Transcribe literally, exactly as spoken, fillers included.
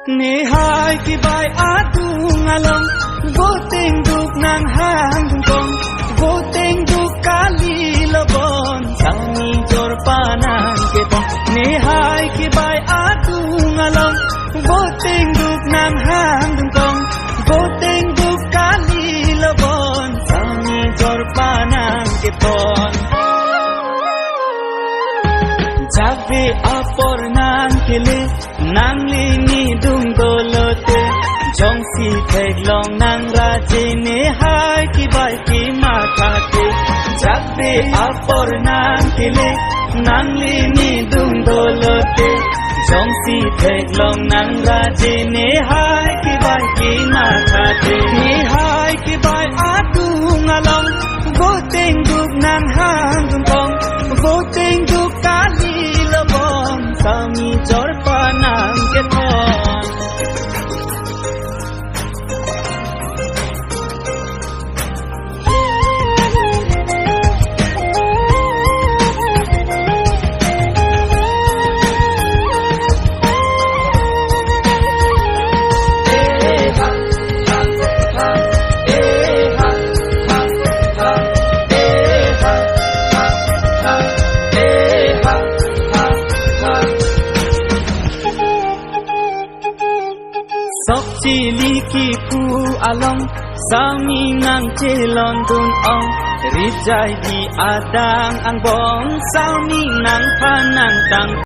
Nehai kebai adung along, voteng duk nanghang dungkong, voteng duk kali lo bon, sami jor panang kepon. Nehai kebai adung along, voteng duk nanghang dungkong, voteng duk kali lo bon, sami jor panang kepon. Jakbe apor nangkele, nanglini dung dolote, jongsi theklong nangraje, nehai kebai kematha te. Jakbe apor nangkele, nanglini dung dolote, jongsi theklong nangraje, nehai kebai kematha te. Nehai kebai adung along, voteng duk nanghang dungkong, voteng duk kali lo bon, sami jor panang kepon. Sok chili kipu along, sami nangchelon dun ong, rijai di adang angbong, sami nangphan nangtang.